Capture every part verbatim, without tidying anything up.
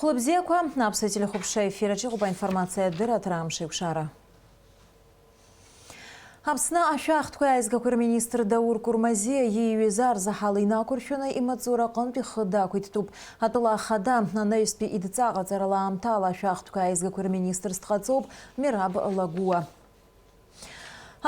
Хәлыбзиақәа, аԥсуа телехәаԥшра ефир аҿы иҟоуп аинформациа адырраҭара Амш еиқәшара. Аԥсны ашәахтәқәеи аизгақәеи рминистр Даур Курмазиа ииҩыз арзаҳал инақәыршәаны имаҵура аҟынтә ихы дақәиҭтәуп. Атәыла ахада анаҩстәи идҵа ҟаҵарала аамҭала ашәахтәқәеи аизгақәеи рминистрс дҟаҵоуп Мераб Лагәуа.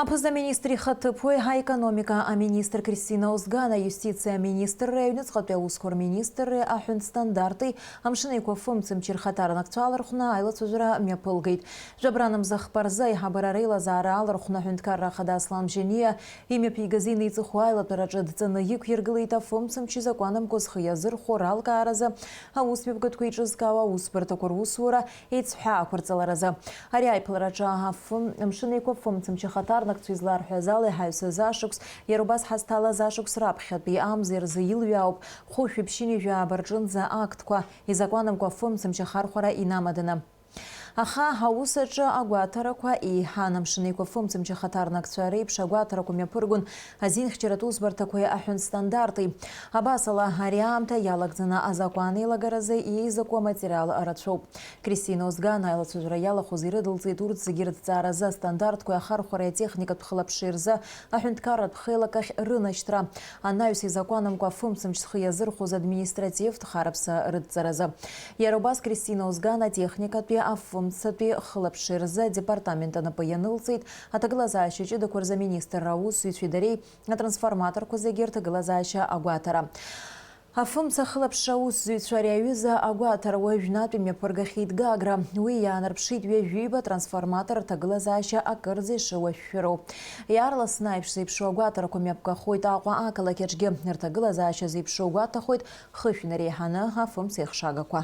Аԥыза-министр ихаҭыԥуаҩ, аекономика аминистр Кристина Озгана, аиустициа аминистрреи аҩныҵҟатәи аусқәа рминистрреи аҳәынҭ стандарти амшын еиқәа фымцамчи рхаҭарнакцәа алархәны аилацәажәара мҩаԥылгеит. Жәабранамза хԥа рзы аиҳабыра реилазаара алархәны аҳәынҭқарра ахада Аслан Бжьаниа имҩаԥигаз инеиҵыху аилатәараҿы дҵаны иқәиргылеит афымцамч изакәанамкәа зхы иазырхәо ралкааразы аусмҩаԥгатәқәа еиҿызкаауа аусбарҭақәа русура еицҳәа ақәырҵаларазы. Ари аиԥылараҿы афы, амшын еиқәа фымцамч ахаҭарнакцәа изларҳәаз ала иҳаҩсыз ашықәс, иара убас ҳазҭалаз ашықәс раԥхьатәи амзеи рзы илҩаауп хәышәи ԥшьынҩажәи ааба рҿынӡа актқәа, изакәанамкәа афымцамч ахархәара инамаданы. Аха аус аҿы агәаҭарақәа еиҳан, амшын еиқәа фымцамч ахаҭарнакцәа реиԥш агәаҭарақәа мҩаԥыргон азинхьчаратә усбарҭақәеи аҳәынҭ стандарти. Абасала, ари аамҭа иалагӡаны азакәан еилагаразы еизаку аматериал рацәоуп. Кристина Озгана аилацәажәара иалахәыз ирыдылҵеит урҭ зегьы рыҭҵааразы астандартқәеи ахархәареи атехникатә хылаԥшреи рзы аҳәынҭқарратә хеилак ахь рынашьҭра, анаҩс изакәанамкәа афымцамч зхы иазырхәоз административтә харԥса рыдҵаразы. Иара убас Кристина Озгана атехникатәи афымцатәи хылаԥшреи рзы адепартамент анапы ианылҵеит аҭагылазаашьа ҷыдақәа рзы аминистрра аусзуҩцәеи дареи атрансформаторқәа зегьы рҭагылазаашьа агәаҭара. Афымца хылаԥшра аусзуҩцәа ари аҩыза агәаҭара уажәнатәи мҩаԥыргахьеит Гагра. Уи иаанарԥшит ҩажәиба трансформатор рҭагылазаашьа акырӡа ишыуашәшәыроу. Иаарласны аиԥш зеиԥшу агәаҭарақәа мҩаԥгахоит Аҟәа ақалақь аҿгьы. Рҭагылазаашьа зеиԥшу гәаҭахоит хышә инареиҳаны афымца еихшагақәа.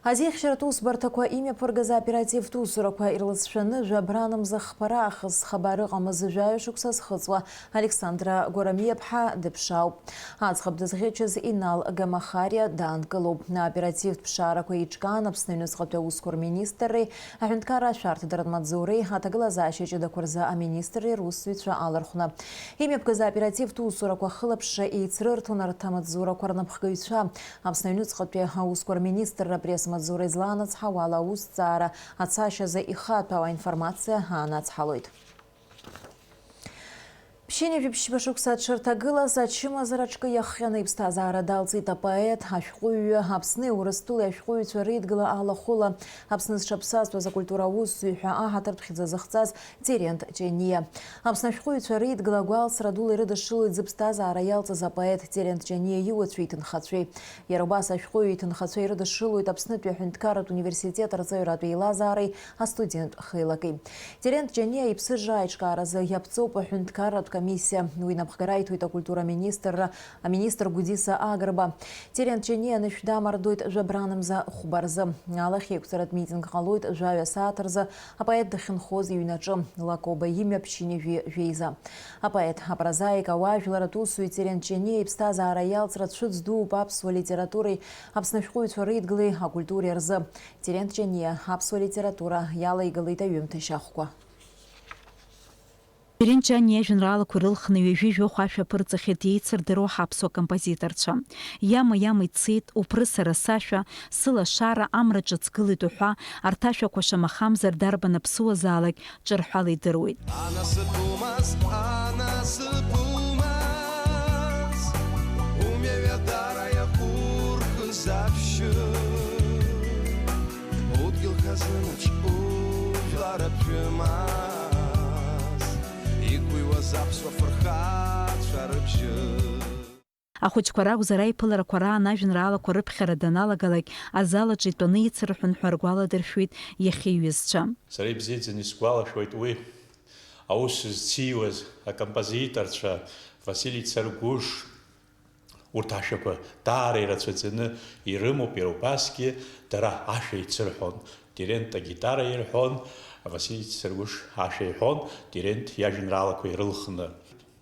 Азеихьчаратә усбарҭақәа имҩаԥыргаз аоперативтә усурақәа ирласшәаны жәабранамза хԥа раахыс хабар ыҟамыз жәаҩа шықәса зхыҵуа Александра Гәарамиаԥҳа дыԥшаауп. Аӡӷаб дызӷьычыз Инал Гамахариа даанкылоуп. Аоперативтә ԥшаарақәа еиҿкаан Аԥсны аҩныҵҟатәи аусқәа рминистрреи аҳәынҭқарра ашәарҭадаратә маҵзуреи аҭагылазаашьа ҷыдақәа рзы аминистрреи русзуҩцәа алархәны. Имҩаԥгаз аоперативтә усурақәа ахылаԥшра еицрырҭон арҭ амаҵзурақәа рнапхгаҩцәа. Аԥсны аҩныҵҟатәи аусқәа рминистрра апресс-маҵзура излаанацҳауа ала аусҭҵаара ацашьазы ихатәу аинформациа аанацҳалоит. Ԥшьынҩажәи ԥшьба шықәса аҽырҭагылаз ачымазара аҿкы иахҟьаны иԥсҭазаара далҵит апоет, ашәҟәыҩҩы, Аԥсни Урыстәылеи ашәҟәыҩҩцәа реидгыла алахәыла Аԥсны зҽаԥсазтәыз акультура аусзуҩ ҳәа аҳаҭыртә хьӡы зыхҵаз Терент Ҷаниа. Аԥсны ашәҟәыҩҩцәа реидгыла агәалсра дула ирыдышшылоит зыԥсҭазаара иалҵыз апоет Терент Ҷаниа иуацәеи иҭынхацәеи. Иара убас ашәҟәыҩҩы иҭынхацәа ирыдышшылоит Аԥснытәи аҳәынҭқарратә университет арҵаҩратә еилазаареи астуденттә хеилаки. Терент Ҷаниа иԥсыжра аиҿкааразы иаԥҵоуп аҳәынҭқарратә комиссиа. Уи инапхгара аиҭоит акультура аминистрра аминистр Гәдиса Агрба. Терент Ҷаниа анышә дамардоит жәабранамза хәба рзы. Алахь еиқәҵаратә митинг ҟалоит жәаҩа сааҭ рзы апоет дахьынхоз иҩнаҿы, Лакоба имҩа ԥшьынҩажәи жәеиза. Апоет, апрозаик, ауаажәларатә усзуҩ Терент Ҷаниа иԥсҭазаара иалҵра цәыӡ дууп аԥсуа литературеи Аԥсны ашәҟәыҩҩцәа реидгылеи акультуреи рзы. Терент Ҷаниа аԥсуа литература иалаигалеит аҩымҭа шьахәқәа. Терент Ҷаниа иажәеинраалақәа ирылхны ҩажәи жәохә ашәа аԥырҵахьеит еицырдыруа ҳаԥсуа композиторцәа. Иама-иама ицеит, Уԥры сара сашәа, Сылашара, Амра ҿыц гылеит уҳәа, арҭ ашәақәа шамахамзар дарбан аԥсуазаалак ҿырҳәала идыруеит. Анасыԥ умаз, анасыԥ умаз, умҩа ҩадара иахурхыз аԥшьы, удгьыл хазынаҿ ужәлар аԥшәымаз, иқәыҩуаз аԥсуа фырхацәа рыбжьы. Ахәыҷқәа ракәзар, аиԥыларақәа раан ажәеинраалақәа рыԥхьара даналагалак, азал аҿы итәаны ицырҳәон ҳәа ргәаладыршәоит иахьа иҩызцәа. Сара ибзиаӡаны исгәалашәоит уи, аус зциуаз акомпозиторцәа Васили Царгәыш, урҭ ашәақәа даара ирацәаӡаны ирымоуп, иара убасгьы дара ашәа еицырҳәон, Терент агитара ирҳәон, Васили Царгәыш ашәа иҳәон, Терент иажәеинраалақәа ирылхны.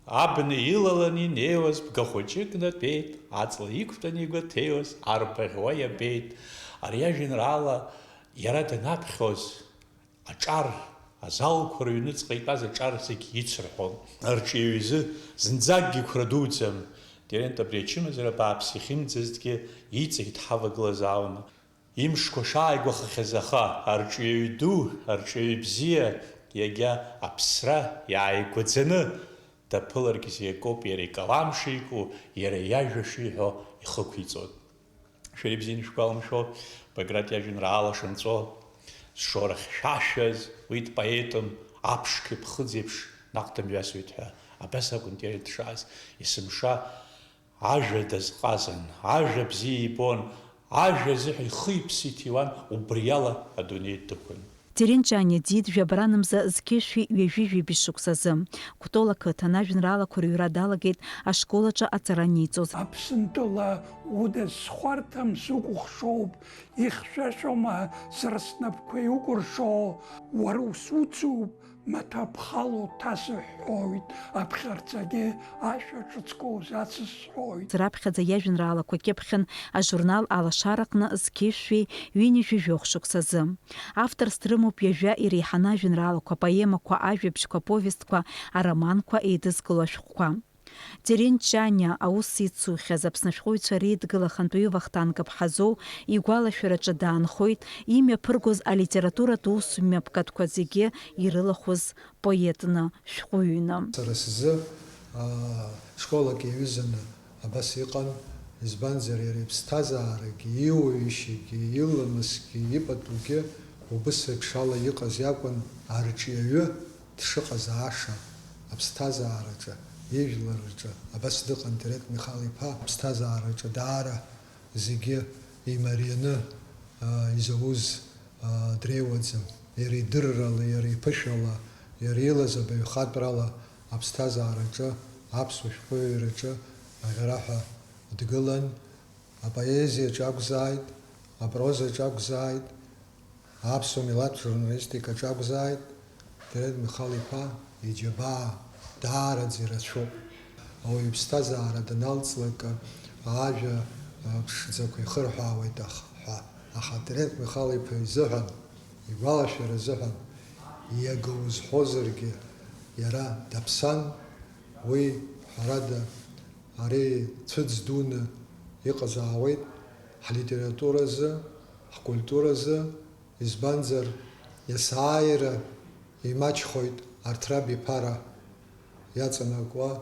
Абна илаланы инеиуаз бгахәыҷык натәеит, аҵла иқәтәаны игәаҭеиуаз арбаӷь уа иабеит. Ари ажәеинраала иара данаԥхьоз, аҿар, азалқәа рыҩныҵҟа итәаз аҿар зегь ицырҳәон. Арҿиаҩ изы зынӡакгьы қәра дуӡӡам, Терент абри ачымазара бааԥс ихьымӡазҭгьы иҵегь дҳавагылазаауан. Имшқәа шааигәахахьаз аха, арҿиаҩ ду, арҿиаҩ бзиа, иагьа аԥсра иааигәаӡаны даԥыларгьы зегь акоуп, иара икалам шику, иара иажәа шиҳәо ихықәиҵоит. Шәара ибзианы шәгәаламшәо, Баграт иажәеинраала шынҵәо, зшоура хьшәашәаз, уи дпоетын, аԥшқеи ԥхыӡеиԥш наҟ дымҩасуеит ҳәа, абас акәын Терент дшааз, есымша ажәа дазҟазан, ажәа бзиа ибон, ажәа азыҳәа ихы-иԥсы иҭиуан, убриала адунеи дықәын. Терент Ҷаниа диит жәабаранамза зқьышәи ҩажәи жәибжь шықәсазы. Кәтол ақыҭан ажәеинраалақәа рыҩра далагеит ашкол аҿы аҵара аниҵоз. Аԥсынтәыла удаз схәарҭам, сукәыхшоуп, ихьшәашәома сара снапқәа иукәыршо, уара усуцуп, маҭәа ԥхало ҭасыҳәҳәоит, аԥхьарцагьы ашәа ҿыцқәа узацысҳәоит. Раԥхьаӡа иажәеинраалақәа кьыԥхьын ажурнал Алашараҟны зқьышәи ҩынҩажәи жәохә шықәсазы. Авторс дрымоуп ҩажәа иреиҳаны ажәеинраалақәа, апоемақәа, ажәабжьқәа, аповестқәа, ароманқәа еидызкыло ашәҟәқәа. Терент Ҷаниа аус ицухьаз Аԥсны ашәҟәыҩҩцәа реидгыла ахантәаҩы Вахтанг Аԥҳазоу игәалашәараҿы даанхоит имҩаԥыргоз алитературатә усмҩаԥгатәқәа зегьы ирылахәыз поетны, шәҟәыҩҩны. Сара сзы, аа, школак иаҩызаны абас иҟан, избанзар, иара иԥсҭазаарагьы, иуаҩышьагьы, иламысгьы, ипатугьы убыс еиԥш ала иҟаз иакәын, арҿиаҩы дшыҟаз ааша аԥсҭазаараҿы, ижәлараҿы абас дыҟан Терент Михал-иԥа, аԥсҭазаараҿы даара зегьы имарианы, аа, изауз, аа, дреиуаӡам. Иара идыррала, иара иԥышәала, иара илаз абаҩхатәрала аԥсҭазаараҿы, аԥсуа шәҟәыҩҩраҿы аӷьараҳәа дгылан, апоезиаҿы акәзааит, апрозаҿы акәзааит, аԥсуа милаҭтә журналистикаҿы акәзааит, Терент Михал-иԥа иџьабаа даараӡа ирацәоуп. Ауаҩы иԥсҭазаара даналҵлак, ажәа ԥшӡақәа ихырҳәаауеит ах-, ҳәа, аха Терент Михал-иԥа изыҳәан, игәалашәара азыҳәан, иага узҳәозаргьы, иара даԥсан, уи, ҳәарада, ари цәыӡ дуны иҟазаауеит ҳлитературазы, ҳкультуразы, избанзар, есааира имаҷхоит арҭ рабиԥара иаҵанакуа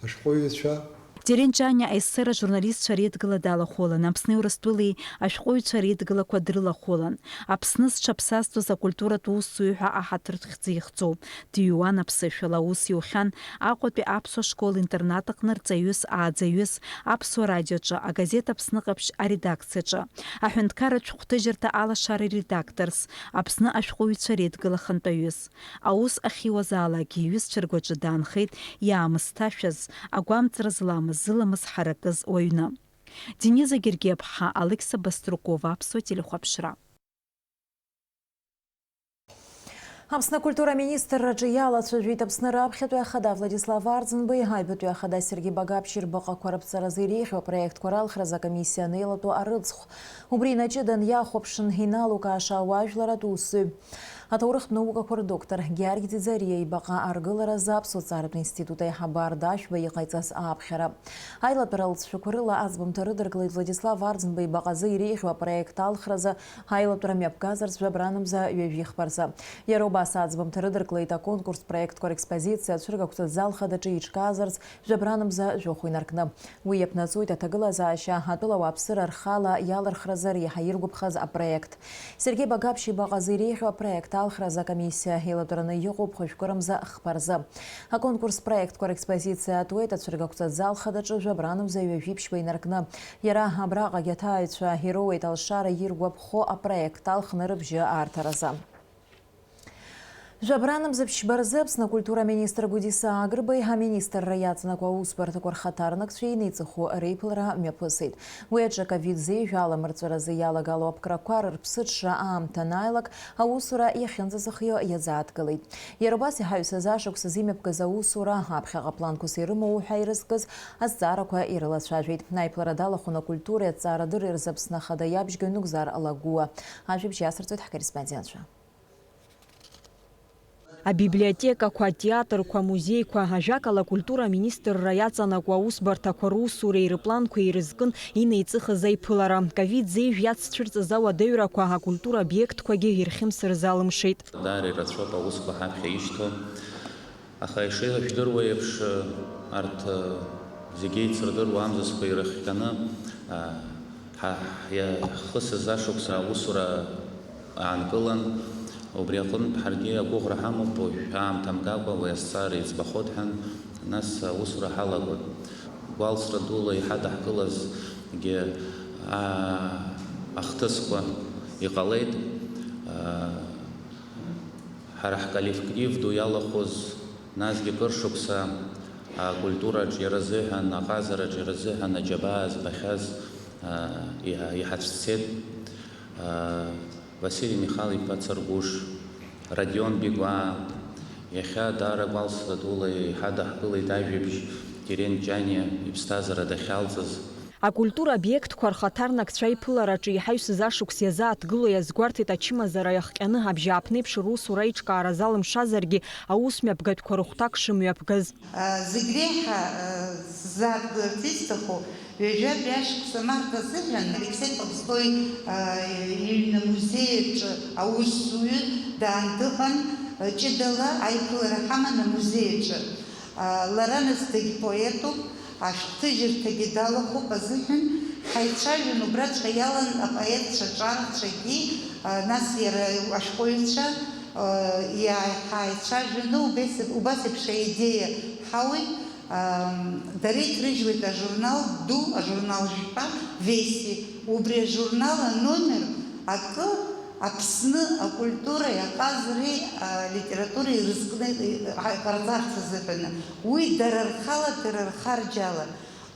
ашәҟәыҩҩцәа. Терент Ҷаниа аессе ажурналистцәа реидгыла далахәылан, Аԥсни Урыстәылеи ашәҟәыҩҩцәа реидгылақәа дрылахәылан. Аԥсны зҽаԥсазтәыз акультуратә усзуҩ ҳәа аҳаҭыр хьӡы ихҵоуп. Дыҩуан аԥсышәала, аус иухьан Аҟәатәи аԥсуа школ-интернат аҟны рҵаҩыс ааӡаҩыс, Аԥсуа радиоҿы, агазеҭ Аԥсны ҟаԥшь аредакциаҿы, аҳәынҭқарратә шәҟәҭыжьырҭа Алашара иредакторс, Аԥсны ашәҟәыҩҩцәа реидгыла ахантәаҩыс. Аус ахьиуазаалакгьы иҩызцәа ргәаҿы даанхеит иаамысҭашәаз, агәамҵра зламыз, зыламыс ҳаракыз уаҩны. Дениза Гергиаԥҳа, Алықьса Баструкова, Аԥсуа телехәаԥшра. Аԥсны акультура аминистрраҿы иалацәажәеит Аԥсны раԥхьатәи ахада Владислав Арӡынбеи, аҩбатәи ахада Сергеи Багаԥшьи рбаҟақәа рыԥҵаразы иреиӷьу апроектқәа ралхразы акомиссиа анеилатәо арыӡхә. Убри инаҷыдан иахәаԥшын иналукааша ауаажәларатә усзуҩ, аҭоурыхтә наукақәа рдоктор Георги Ӡиӡариа ибаҟа аргыларазы Аԥсуа ҵаратә институт аиҳабы Арда Ашәба иҟаиҵаз ааԥхьара. Аилатәара алҵшәақәа рыла аӡбамҭа рыдыркылеит Владислав Арӡынба ибаҟазы иреиӷьу апроект алхразы аилатәара мҩаԥгазарц жәабранамза ҩажәи хԥа рзы. Иара убас аӡбамҭа рыдыркылеит аконкурс проектқәа рекспозициа ацәыргақәҵатә зал хадаҿы иҿкаазарц жәабранамза жәохә инаркны. Уи иаԥнаҵоит аҭагылазаашьа атәыла ауааԥсыра рхала иалырхразы реиҳа иргәаԥхаз апроект. Сергеи Багаԥшь ибаҟазы иреиӷьу апроект алхразы акомиссиа еилатәараны иҟоуп хәажәкырамза хԥа рзы. Аконкурс проектқәа рекспозициа атуеит ацәыргақәҵатә зал хадаҿы жәабранамза ҩажәи ԥшьба инаркны. Иара абраҟагь аҭааҩцәа ироуеит алшара иргәаԥхо апроект алхны рыбжьы аарҭаразы. Жәабранамза ԥшьба рзы Аԥсны акультура аминистр Гәдиса Агрбеи аминистрра иаҵанакуа аусбарҭақәа рхаҭарнакцәа инеиҵыху реиԥылара мҩаԥысит. Уи аҿы ковид зеижә аламырҵәаразы иалагало аԥкрақәа рырԥсыҽра аамҭа анааилак, аусура иахьынӡазыхио иазааҭгылеит. Иара убас иҳаҩсыз ашықәсазы имҩаԥгаз аусура, аԥхьаҟа планқәас ирымоу ҳәа ирызкыз азҵаарақәа ирылацәажәеит. Аиԥылара далахәын акультуреи аҭҵаарадырреи рзы Аԥсны Ахада иабжьгаҩ Нугзар Лагәуа. Ажәабжь иасырҵоит ҳкорреспондентцәа. Абиблиотекақәа, атеатрқәа, амузеиқәа, ажәакала, акультура аминистрра иаҵанакуа аусбарҭақәа русуреи рыпланқәеи ирызкын инеиҵыхыз аиԥылара. Ковид зеижә иаццәырҵыз ауадаҩрақәа акультура обиектқәагьы ирхьымсыр залымшеит. Даара ирацәоуп аусқәа ҳаԥхьа ишьҭоу. Аха ишыжәдыруа еиԥш, арҭ зегьы еицырдыруа амзызқәа ирыхҟьаны, ҳа ҳхысыз ашықәса аусура аанкылан, убри аҟынтә ҳаргьы агәыӷра ҳамоуп, уажә аамҭа мгакәа уи азҵаара иӡбахоит ҳәа, нас аусура ҳалагоит. Гәалсра дула иҳадаҳкылазгьы, аа, ахҭысқәа иҟалеит. Ҳара ҳколлектив ду иалахәыз, насгьы кыр шықәса акультураҿ иара азыҳәан, аҟазараҿ иара азыҳәан аџьабаа збахьаз, а, иҳа-, иҳацәцеит. А, Василий Михал-иԥа Царгәыш, Родион Бигәаа, иахьа даара гәалсра дула иҳадаҳкылеит ажәабжь Терент Ҷаниа иԥсҭазаара дахьалҵыз. Акультура обиектқәа рхаҭарнакцәа аиԥылараҿы иҳаҩсыз ашықәс иазааҭгыло иазгәарҭеит ачымазара иахҟьаны абжьааԥнеиԥш русура аиҿкаара залымшазаргьы аус мҩаԥгатәқәа рыхәҭак шымҩаԥгаз. Зегь реиҳа сзааҭгыларц исҭаху, ҩажәатәи ашықәса март азыҳәан Алексеи Толстои иҩны амузеи аҿы аусзуҩы даан дыҟан, ҷыдала аиԥылара ҳаман амузеи аҿы. Лара нас дагьпоетуп, ашәҟәҭыжьырҭагьы далахәуп азыҳәан, ҳаицәажәон убраҵәҟьа иалан апоетцәа ҿарацәагьы, нас иара ашәҟәыҩҩцәа, иааи-, ҳаицәажәаны убас, убас еиԥш аидеиа ҳауит, дара иҭрыжьуеит ажурнал ду, ажурнал жәпа, Вести, убри ажурнал аномер акы Аԥсны акультуреи аҟазареи алитературеи ирызкны иҟарҵарц азыҳәаны, уи дара рхала, дара рхарџьала.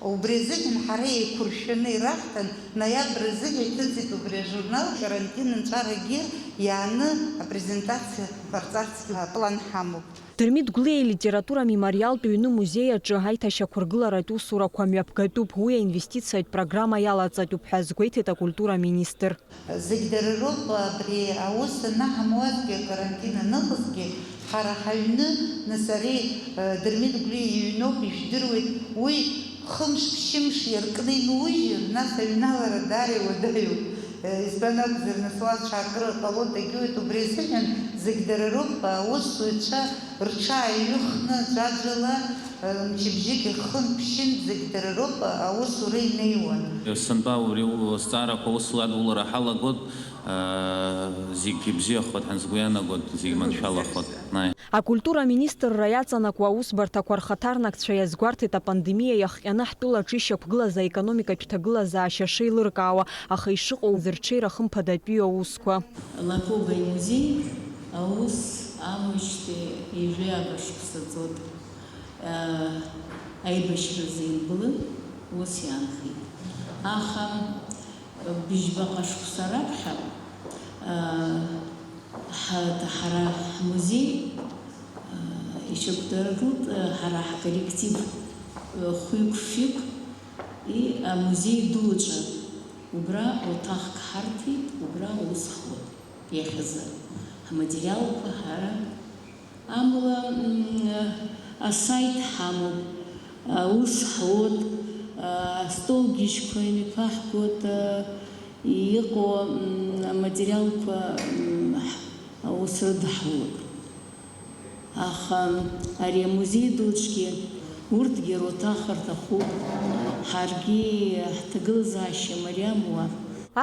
Убри азыҳәан ҳара еиқәыршәаны ираҳҭан, ноиабр азыҳәа иҭыҵит убри ажурнал, карантин нҵәарагьы иааны апрезентациа ҟарҵарц аплан ҳамоуп. Дырмит Гәлиа илитература мемориалтә ҩны музеи аҿы аиҭашьақәыргыларатә усурақәа мҩаԥгатәуп, уи аинвестициатә программа иалаҵатәуп ҳәа азгәеиҭеит акультура аминистр. Зегь дара роуп, абри аус анаҳамуазгьы, акарантин аныҟазгьы, ҳара ҳаҩны, нас ари, э, Дырмит Гәлиа иҩноуп, ижәдыруеит, уи хымш-ԥшьымш иаркны инужьыр, нас аҩналара даара иуадаҩуп. Э, избан акәзар, нас уа ҽакы ҟало дагьуеит, убри азыҳәан зегь дара роуп, аусзуҩцәа рҽааиҩыхны, ӡәаӡәала, Мчыбжьык ихынԥшьын, зегь дара роуп аусура инеиуан. Сынтәа убри азҵаарақәа ус ладулара ҳалагоит, зегь ибзиахоит ҳәа сгәы иаанагоит, зегь маншәалахоит. Акультура аминистрра иаҵанакуа аусбарҭақәа рхаҭарнакцәа иазгәарҭеит апандемиа иахҟьаны ҳтәыла аҿы ишьақәгылаз аекономикатә ҭагылазаашьа шеилыркаауа, аха ишыҟоу зырҽеира хымԥадатәиу аусқәа. Лакоба имузеи аус амуижьҭеи ҩажәи ааба шықәса ҵуеит. Аибашьразы илбылын, ус иаанхеит. Аха быжьбаҟа шықәса раԥхьа, ҳа-, ҳара ҳмузеи ишьақәдыргылт, ҳара ҳколлектив хәҩык-фҩык, и амузеи ду аҿы убра уаҭахк ҳарҭеит, убра аус ҳуеит. Иахьазы ҳматериалқәа ҳара Амала, м, асаит ҳамоуп, аус ҳуеит, астолгьежьқәа инеиқәаҳгоит, иҟоу, м, аматериалқәа, м, ҳ-, аус рыдаҳулоит. Аха ари амузеи дуцәгьы урҭгьы руҭахар ҭахуп, ҳаргьы ҳҭагылазаашьа мариам уа.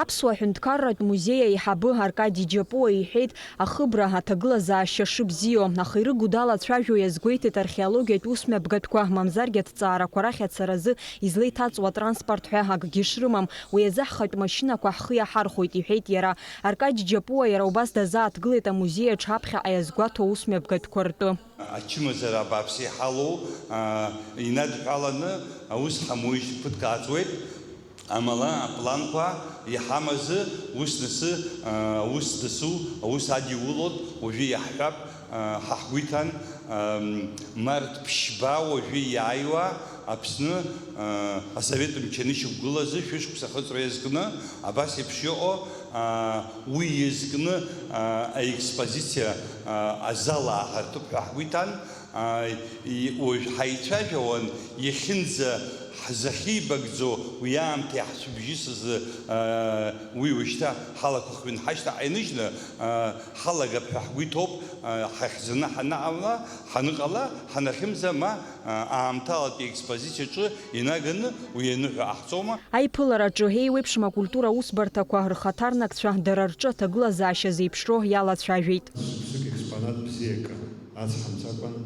Аԥсуа ҳәынҭқарратә музеи аиҳабы Аркади Џьапуа иҳәеит, ахыбра аҭагылазаашьа шыбзиоу, аха ирыгу далацәажәо иазгәеиҭеит археологиатә усмҩаԥгатәқәа, мамзаргьы аҭҵаарақәа рахь ацаразы излеиҭаҵуа атранспорт ҳәа акгьы шрымам, уи азы ҳхатә машьынақәа ҳхы иаҳархәоит, иҳәеит иара. Аркади Џьапуа иара убас дазааҭгылеит амузеи аҿы аԥхьаҟа иазгәаҭо аусмҩаԥгатәқәа ртәы. Ачымазара абааԥс иҳалоу, а, инадҳәаланы аус ҳамуижьҭеи ԥыҭк ааҵуеит. Амала апланқәа иҳамазы ус насы, а, аус дасу, аус адиулоит, уажәы иаҳҳәап, а, ҳа ҳгәы иҭан, ам, март ԥшьба уажәы иааиуа, Аԥсны, а, асовет мчы анышьақәгылазы шәышықәса ахыҵра иазкны, абас еиԥш иҟоу, а, уи иазкны, а, аекспозициа, а, азал ааҳартып ҳәа ҳгәы иҭан. А, и-, уажә ҳаицәажәауан, иахьынӡа ҳзахьибагӡо уи аамҭа иаҳцәыбжьысыз, а, уи уажәшьҭа ҳалақәа хҩын ҳашьҭахь иныжьны, а, ҳалагап ҳәа ҳгәы иҭоуп, а, ҳахьӡаны ҳанаҟала, ҳаныҟала, ҳанахьымӡа, ма, а, аамҭалатәи аекспозициаҿы инаганы уи аныҳәа ҟаҳҵома? Аиԥылараҿы еиуеиԥшым акультура усбарҭақәа рхаҭарнакцәа дара рҿы аҭагылазаашьа зеиԥшроу иалацәажәеит. Шықәсык експонат бзиак ацҳамҵакәан,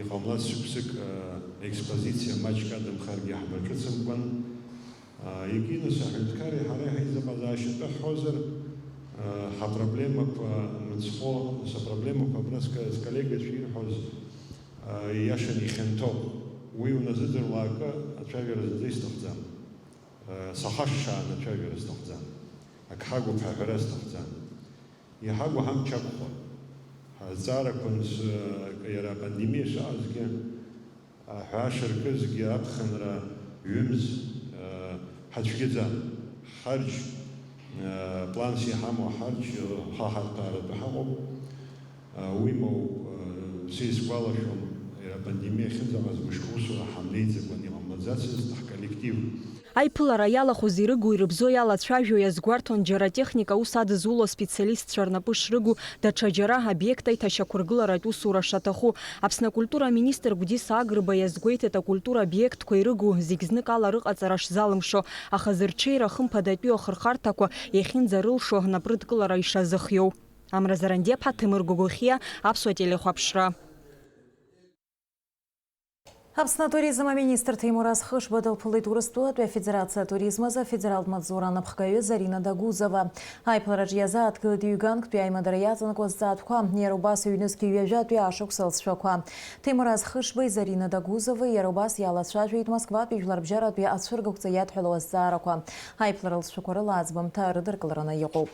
иҟамлац шықәсык, а, експозициа маҷк адамхаргьы ҳбаҿыцымкәан, а, егьи нас аҳәынҭқарреи ҳареи ҳаизыҟазаашьатәы ҳҳәозар, а, ҳапроблемақәа мыцхәы, нас апроблемақәа абра ск-, сколлегацәа ирҳәоз, а, ииашаны ихьанҭоуп. Уи уназыӡырҩлакы ацәажәара зынӡа исҭахӡам. А, сахашшааны ацәажәара сҭахӡам. Ак ҳагуп ҳәа аҳәара сҭахӡам. Иҳагу ҳамч акәхап. Ҳазҵаарақәа анс-, иара апандемиа шыҟазгьы, аҳәаа шаркызгьы аԥхынра ҩымз, ҳацәгьаӡам. Ҳарч, планс иҳамоу ҳарч, ҳа ҳарҭааратәы ҳаҟоуп. Уимоу, сеизгәалашәом, иара апандемиа ахьынӡаҟаз мышкы усура ҳамнеиӡакәан иҟамлаӡацызт ҳколлектив. Аиԥылара иалахәыз ирыгу-ирыбзоу иалацәажәо иазгәарҭон џьара атехника аус адызуло аспециалистцәа рнапы шрыгу, даҽа џьара обиект аиҭашьақәыргыларатә усура шаҭаху. Аԥсны акультура аминистр Гәдиса Агрба иазгәеиҭеит акультура обиектқәа ирыгу зегь зныкала рыҟаҵара шзалымшо, аха зырҽеира хымԥадатәиу ахырхарҭақәа иахьынӡарылшо напрыдкылара ишазыхиоу. Амра Зарандиаԥҳа, Ҭемыр Гогохиа, Аԥсуа телехәаԥшра. Аԥсны атуризм аминистр Ҭемураз Хышба дылԥылеит Урыстәылатәи Афедерациа атуризм азы афедералтә маҵзура анапхгаҩы Зарина Дагузова. Аиԥылараҿы иазааҭгылеит ҩганктәи аимадара иаҵанакуа азҵаатәқәа. Иара убас ҩнызқьи ҩажәатәи ашықәс алҵшәақәа. Ҭемураз Хышбеи Зарина Дагузовеи иара убас иалацәажәеит Москватәи жәларбжьаратәи ацәыргақәҵа иадҳәалоу азҵаарақәа. Аиԥылара алҵшәақәа рыла аӡбамҭа рыдыркылараны иҟоуп.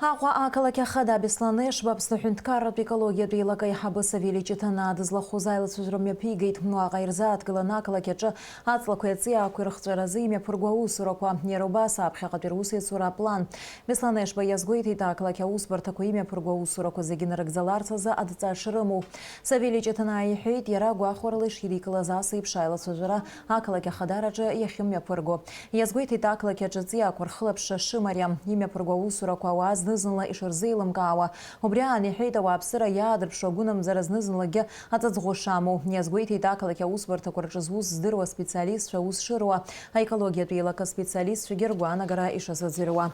Аҟәа ақалақь ахада Беслан Ешба Аԥсны аҳәынҭқарратә екологиатә еилак аиҳабы Савели Ҷыҭанаа дызлахәыз аилацәажәара мҩаԥигеит. Уаҟа ирзааҭгылан ақалақь аҿы аҵлақәеи аҵиаақәеи рыхҵәаразы имҩаԥырго аусурақәа, иара убас аԥхьаҟатәи русеицура аплан. Беслан Ешба иазгәеиҭеит, ақалақь аусбарҭақәа имҩаԥырго аусурақәа зегьы нарыгӡаларц азы адҵа шрымоу. Савели Ҷыҭанаа иҳәеит, иара гәахәарыла ишидикылаз ас еиԥш аилацәажәара ақалақь ахадараҿы иахьымҩаԥырго. Иазгәеиҭеит, ақалақь аҿы аҵиаақәа рхылаԥшра шымариам, имҩаԥырго аусурақәа ауаа зны-зынла ишырзеилымкаауа. Убри аан иҳәеит, ауааԥсыра иаадырԥшуа агәынамӡара зны-зынлагьы аҵаҵӷәы шамоу. Иазгәеиҭеит, ақалақь аусбарҭақәа рҿы зус здыруа специалистцәа аус шыруа, аекологиатә еилакы аспециалистцәагьы ргәаанагара ишазыӡырҩуа.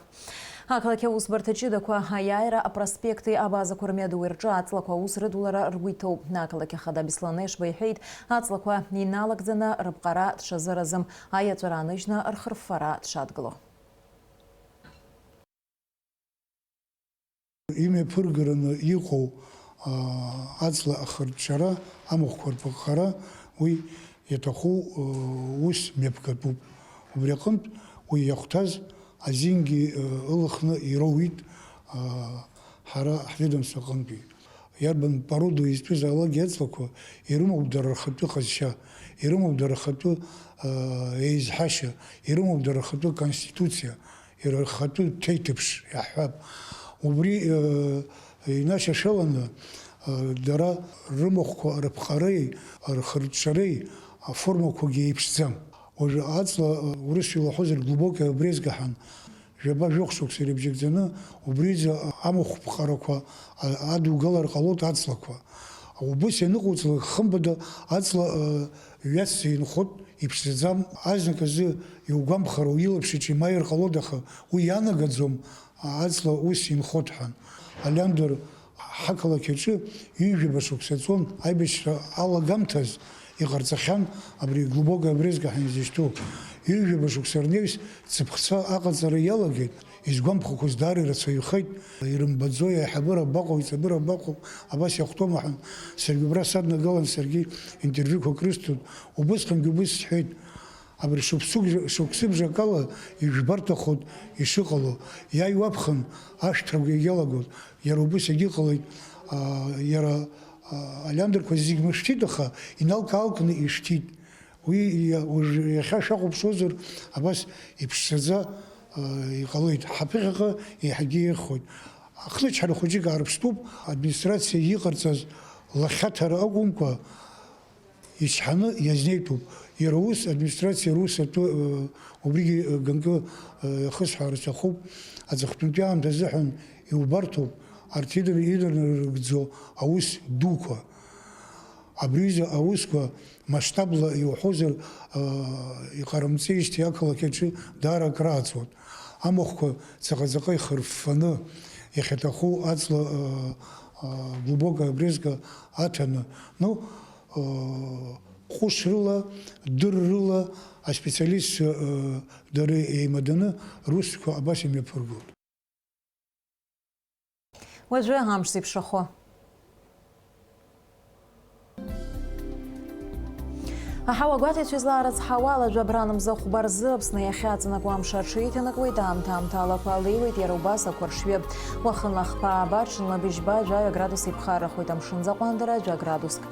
Ақалақь аусбарҭа ҷыдақәа аиааира апроспекти абазақәа рмҩадуи рҿы аҵлақәа аус рыдулара ргәы иҭоуп. Ақалақь ахада Беслан Ешба иҳәеит, аҵлақәа иналагӡаны рыԥҟара дшазыразым, аиаҵәара ааныжьны рхырффара дшадгыло. Имҩаԥыргараны иҟоу, аа, аҵла ахырчара, амахәқәа рԥыҟҟара, уи иаҭаху, ыы, ус мҩаԥгатәуп. Убри аҟынтә уи иахәҭаз азингьы, ыы, ылхны ироуит, аа, ҳара ҳведомство аҟынтәи. Иарбан породоу изтәызаалакгьы аҵлақәа ирымоуп дара рхатәы ҟазшьа, ирымоуп дара рхатәы, аа, еизҳашьа, ирымоуп дара рхатәы конституциа, иара рхатәы ҭеиҭыԥш иаҳҳәап. Убри, э, инашьашәаланы, э, дара рымахәқәа рыԥҟареи рхырҽҽареи аформақәагьы еиԥшӡам. Уажәы аҵла, э, урысшәа илаҳәозар, глубокая брезга ҳәан, жәаба-жәохә шықәса ирыбжьагӡаны, убри изы амахә ԥҟарақәа, а-, адугалар ҟалоит аҵлақәа. Убыс ианыҟауҵалак, хымԥада аҵла, э, ҩацҵа инхоит, иԥшӡаӡам. Азнык азы иугәамԥхароу, илаԥш иҿы имааир ҟалоит, аха уи ианагаӡом, аҵла ус инхоит ҳәа. Алиандр ҳақалақь аҿы ҩажәаба шықәса ҵуан аибашьра алагамҭаз иҟарҵахьан абри глубокая брезга ҳәа изышьҭоу. Ҩажәаба шықәса рнаҩс цыԥхцәа аҟаҵара иалагеит. Изгәамԥхақәоз даара ирацәаҩхеит, ирымбаӡои, аиҳабыра абаҟоу, аиҵбыра абаҟоу, абас иахәҭоума ҳәа, саргьы убра саднагалан, саргьы интервиуқәак рысҭоит. Убысҟангьы убыс сҳәеит, абри шықәсык-, шықәсыбжак ала ижәбарҭахоит ишыҟало, иааиуа аԥхын ашәҭрақәа иалагоит, иара убыс егьыҟалеит, аа, иара Алиандрқәа зегь мышьҭит, аха иналк-аалкны ишьҭит. Уи иа-, уажә иахьа шәахәаԥшуазар, абас иԥшӡаӡа, а, иҟалеит. Ҳаԥыхьаҟа еиҳагьы еиӷьхоит. Ахҭысчҳара хәыҷык аарԥштәуп, администрациа иҟарҵаз лахьаҭара акәымкәа, ичҳаны иазнеитәуп. Иара ус администрациа рус атәы, э, убригьы, э, ганкы, э, иахысҳәаар сҭахуп. Аҵыхәтәантәи аамҭа азыҳәан иубарҭоуп арҭ идыр-, идырнарыгӡо аус дуқәа. Абри аҩыза аусқәа масштабла иуҳәозар, э, иҟарымҵеижьҭеи ақалақь аҿы даара акрааҵуан. Амахәқәа ҵаҟа-ҵаҟа ихырффаны, иахьаҭаху аҵла, э, э, глубокая обрезка аҭаны, ну, э, ҟәышрыла, дыррыла аспециалистцәа, э, дара еимаданы русқәа абас имҩаԥыргоит. Уажәы амш зеиԥшрахо. Аҳауа гәаҭаҩцәа излаарыцҳауа ала, жәабран мза хәба рзы Аԥсны иахьаҵанакуа амш аҽеиҭанакуеит, аамҭа-аамҭалақәа алеиуеит иара убас ақәаршҩы. Уахынла хԥа ааба, ҽынла быжьба, жәаҩа градус иԥхаррахоит, амшын аӡы аҟәандара жәа градуск.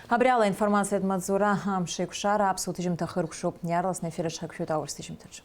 Абри ала аинформациатә маҵзура амш еиқәшара аԥсуа ҭыжьымҭа хыркәшоуп. Иаарласны аефир аҿы ҳақәшәоит аурыс ҭыжьымҭаҿы.